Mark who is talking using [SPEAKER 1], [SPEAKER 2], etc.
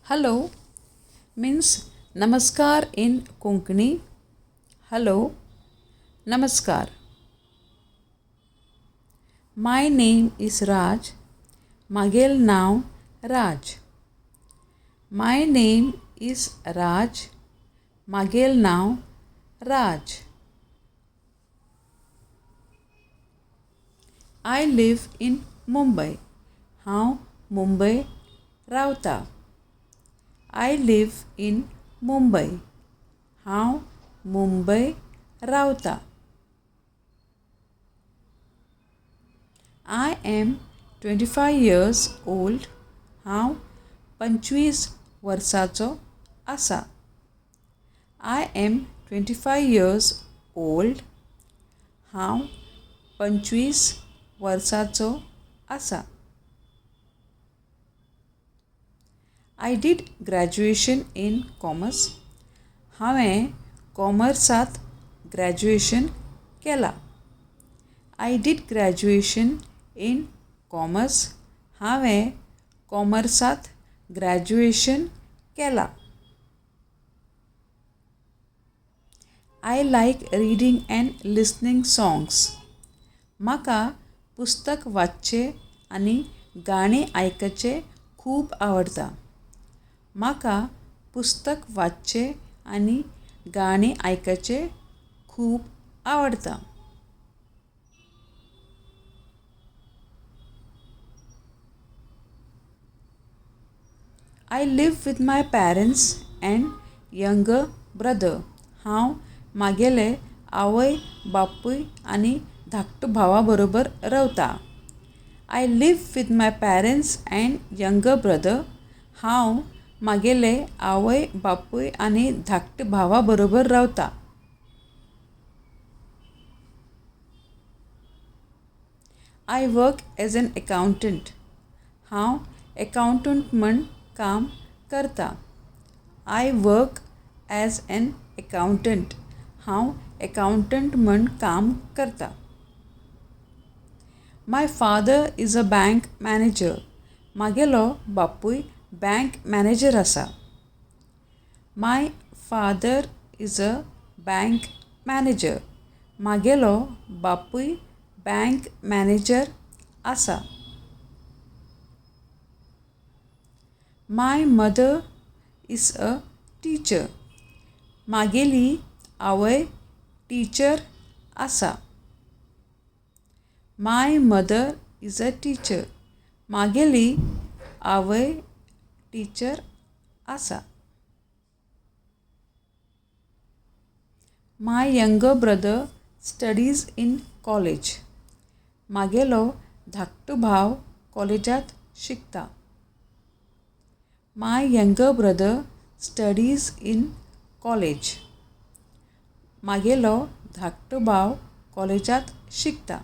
[SPEAKER 1] Hello means namaskar in Konkani. Hello, namaskar. My name is Raj. मागेल नांव राज. My name is Raj. मागेल नांव राज. I live in Mumbai. हांव मुंबय रावता. I live in Mumbai. हांव मुंबय रावता. I am 25 years old. हांव 25 वर्साचो आसा. I am 25 years old. हांव 25 वर्साचो आसा. I did graduation in commerce. हांवें कॉमर्सांत ग्रॅज्युएशन केलां. I did graduation in commerce. हांवें कॉमर्सांत ग्रॅज्युएशन केलां. I like reading and listening songs. म्हाका पुस्तक वाचचें आनी गाणी आयकचें खूब आवडटा. म्हाका पुस्तक वाचचें आनी गाणी आयकचें खूब आवडटा. I live with my parents and younger brother. हांव मागेले आवय बापूय आनी धाकटो भावा बरोबर रावता. I live with my parents and younger brother. हांव मागेले आवय बापूय आनी धाकटे भावा बरोबर रावता. I work as an accountant. हांव एकाउंटंट म्हूण काम करता. I work as an accountant. हांव एकाउंटंट म्हूण काम करता. My father is a bank manager. मागेलो बापूय बँक मॅनेजर आसा. My father is a bank manager. मागेलो बापूय बँक मॅनेजर आसा. My mother is a teacher. मागेली आवय टिचर आसा. My mother is a teacher. मागेली आवय टिचर आसा. My younger brother studies in college. मागेलो धाकटो भाव कॉलेजांत शिकता. My younger brother studies in college. मागेलो धाकटो भाव कॉलेजांत शिकता.